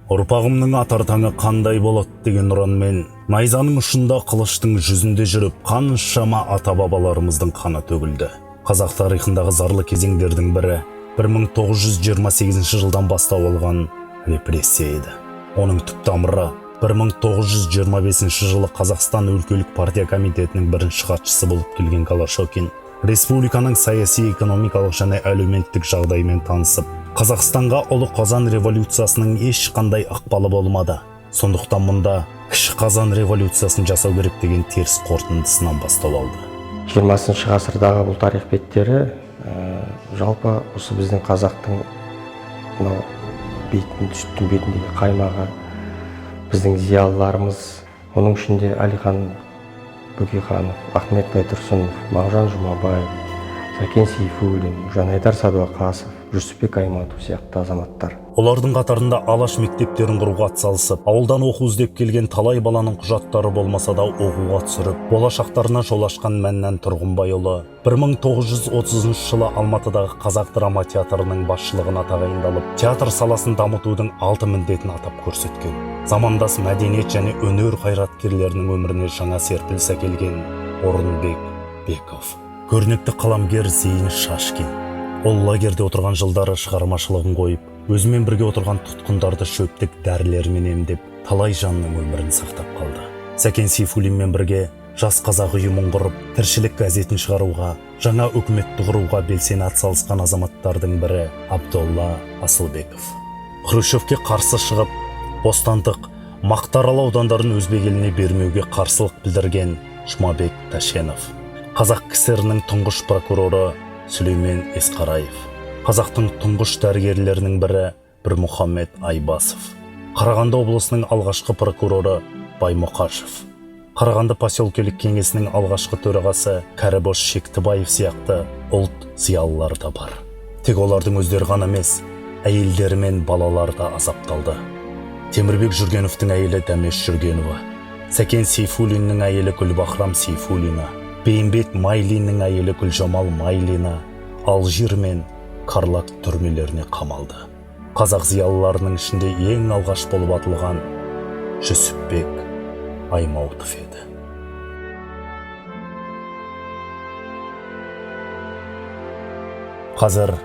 Ұрпағымның атар таңы қандай болады деген ұранмен найзаның ұшында, қылыштың жүзінде жүріп қаншама ата-бабаларымыздың қаны төгілді. Қазақ тарихындағы зарлы кезеңдердің бірі 1928 жылдан бастау алған репрессия еді. Оның түп тамыры 1925 жылы Қазақстан өлкелік партия комитетінің бірінші хатшысы болып келген Голощекин республиканың саяси, экономикалық және әлеуметтік жағдайымен танысып, Қазақстанға ұлы Қазан революциясының ешқандай ықпалы болмады, сондықтан мұнда кіші Қазан революциясын жасау керек деген теріс қорытындысынан бастау алды. 20 ғасырдағы бұл тарих беттері, жалпы осы біздің қазақтың мынау бетін, сүттің бетіндегі қаймағы, біздің зиялыларымыз, оның ішінде Әлихан Бөкейханов, Ахмет Байтұрсынов, Мағжан Жұмабаев, Сәкен Сейфуллин, Жанайдар Сәдуақасов, Жүсіпбек Аймауытов сияқты азаматтар. Олардың қатарында Алаш мектептерін құруға атсалысып, ауылдан оқу іздеп келген талай баланың құжаттары болмаса да оқуға түсіріп, болашақтарына жол ашқан Мәннән Тұрғынбайұлы, 1930 жылы Алматыдағы Қазақ драма театрының басшылығына тағайындалып, театр саласын дамытудың алты міндетін атап көрсеткен. Замандас мәдениет және өнер қайраткерлерінің өміріне жаңа серпіліс әкелген Орынбек Беков. Көрнекті қаламгер Зейін Шашкин. Ол лагерде отырған жылдары шығармашылығын қойып, өзімен бірге отырған тұтқындарды шөптік дәрілермен емдеп, талай жанның өмірін сақтап қалды. Сәкен Сейфуллинмен бірге Жас қазақ ұйымын құрып, Тіршілік газетін шығаруға, жаңа үкіметті құруға белсене атсалысқан азаматтардың бірі Абдолла Асылбеков. Хрущевке қарсы шығып, Бостандық, Мақтарал аудандарын өзбек еліне бермеуге қарсылық білдірген Жұмабек Тәшенов. Қазақ КСР-інің тұңғыш прокуроры Сүлеймен Есқараев. Қазақтың тұңғыш дәрігерлерінің бірі Бірмұхаммед Айбасов. Қарағанды облысының алғашқы прокуроры Баймұқашев. Қарағанды поселкелік кеңесінің алғашқы төрағасы Кәрібош Шектібаев сияқты ұлт зиялылары да бар. Тек олардың өздері ғана емес, әйелдері мен балалары да азапталды. Темірбек Жүргеновтің әйелі Дәмеш Жүргенова, Сәкен Сейфуллиннің әйелі Гүлбахрам Сейфуллина, Бейімбет Майлиннің әйелі Гүлжамал Майлина Алжир мен Карлаг түрмелеріне қамалды. Қазақ зиялыларының ішінде ең алғаш болып атылған Жүсіпбек Аймауытов еді. Қазір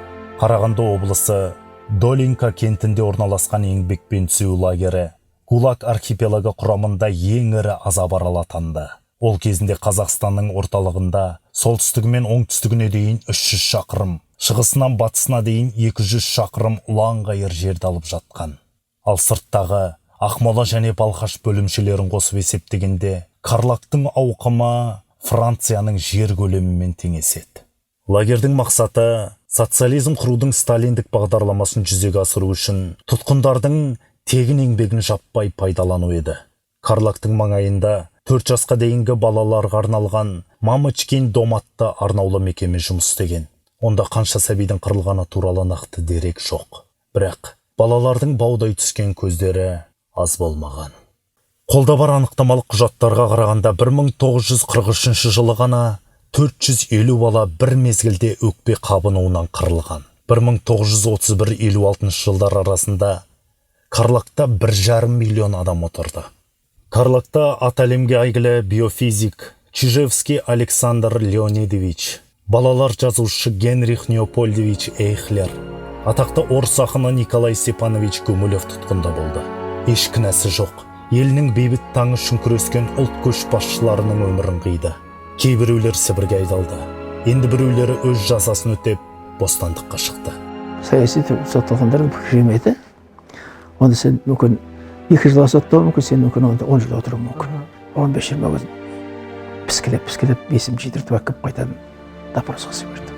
Қарағанды облысы Долинка кентінде орналасқан еңбекпен түзеу лагері ГУЛАГ архипелагы құрамында ең ірі азап аралы атанды. Ол кезінде Қазақстанның орталығында солтүстігі мен оңтүстігіне дейін 300 шақырым, шығысынан батысына дейін 200 шақырым ұлан-ғайыр жерді алып жатқан. Ал сырттағы Ақмола және Балқаш бөлімшелерін қосып есептегенде, Карлагтың ауқымы Францияның жер көлемімен теңеседі. Лагердің мақсаты социализм құрудың сталиндік бағдарламасын жүзеге асыру үшін тұтқындардың тегін еңбегін жаппай пайдалану еді. Карлагтың маңайында 4 жасқа дейінгі балаларға арналған Мамочкин дом атты арнаулы мекеме жұмыс істеген. Онда қанша сәбидің қырылғаны туралы нақты дерек жоқ. Бірақ балалардың баудай түскен көздері аз болмаған. Қолда бар анықтамалық құжаттарға қарағанда, 1943 жылы ғана 450 бала бір мезгілде өкпе қабынуынан қырылған. 1931-56 жылдар арасында Карлагта 1,5 миллион адам отырды. Карлагта аты әлемге әйгілі биофизик Чижевский Александр Леонидович, балалар жазушы Генрих Леопольдович Эйхлер, атақты орыс ақыны Николай Степанович Гумилев тұтқында болды. Еш кінәсі жоқ, елінің бейбіт таңы үшін күрескен ұлт көшбасшыларының өмірін қиды. Кейбіреулер Сібірге айдалды. Енді біреулері өз жазасын өтеп, бостандыққа шықты. Саяси сотталғандар жемейді. Онда сен мүмкін 2 жылға соттауы мүмкін, сен мүмкін онда 10 жыл отыруың мүмкін. 15-20 күн піскілеп піскілеп, есім жидыртып әкеліп, қайтадан допросқа жіберді.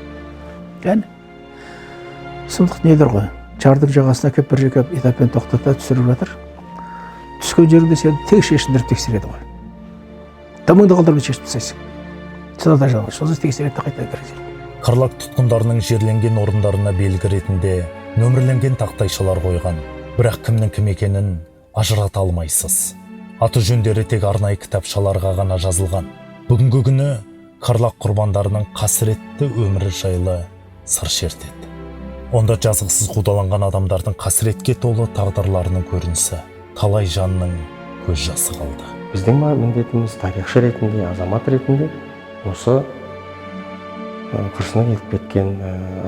Яғни сұмдық дүниелер ғой. Жардың жағасына әкеліп, бір жерге этаппен тоқтата түсіріп жатыр. Түскен жеріңде сені тек шешіндіріп тексереді ғой, дымыңды қалдырмай шешіп тастайсың. Содан жалғыз сосын тексереді де, қайтадан кіргізеді. Карлаг тұтқындарының жерленген орындарына белгі ретінде нөмірленген тақтайшалар қойған. Бірақ кімнің кім екенін ажырата алмайсыз. Аты жөндері тек арнайы кітапшаларға ғана жазылған. Бүгінгі күні Карлаг құрбандарының қасіретті өмірі жайлы сыр шертеді. Онда жазықсыз қудаланған адамдардың қасіретке толы тағдырларының көрінісі, талай жанның көз жасы қалды. Біздің міндетіміз тарихшы ретінде, азамат ретінде осы қырсына келіп кеткен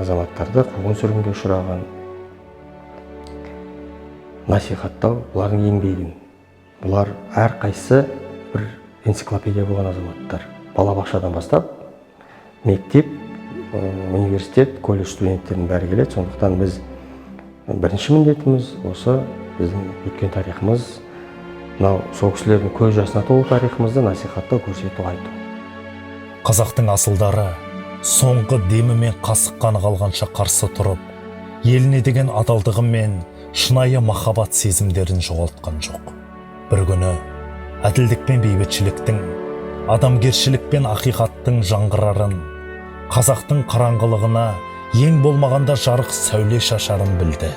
азаматтарды, қуғын сүргінге ұшыраған, насихаттау бұлардың еңбегін. Бұлар әрқайсысы бір энциклопедия болған азаматтар. Балабақшадан бастап мектеп, университет, колледж студенттерінің бәрі келеді. Сондықтан біз бірінші міндетіміз осы біздің өткен тарихымыз, мынау сол кісілердің көз жасына толы тарихымызды насихаттау, көрсету, айту. Қазақтың асылдары соңғы демі мен қасық қаны қалғанша қарсы тұрып, еліне деген адалдығы мен шынайы махаббат сезімдерін жоғалтқан жоқ. Бір күні әділдік пен бейбітшіліктің, адамгершілік пен ақиқаттың жаңғырарын, қазақтың қараңғылығына ең болмағанда жарық сәуле шашарын білді.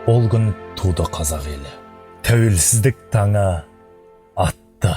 Ол күн туды қазақ елі. Тәуелсіздік таңы атты.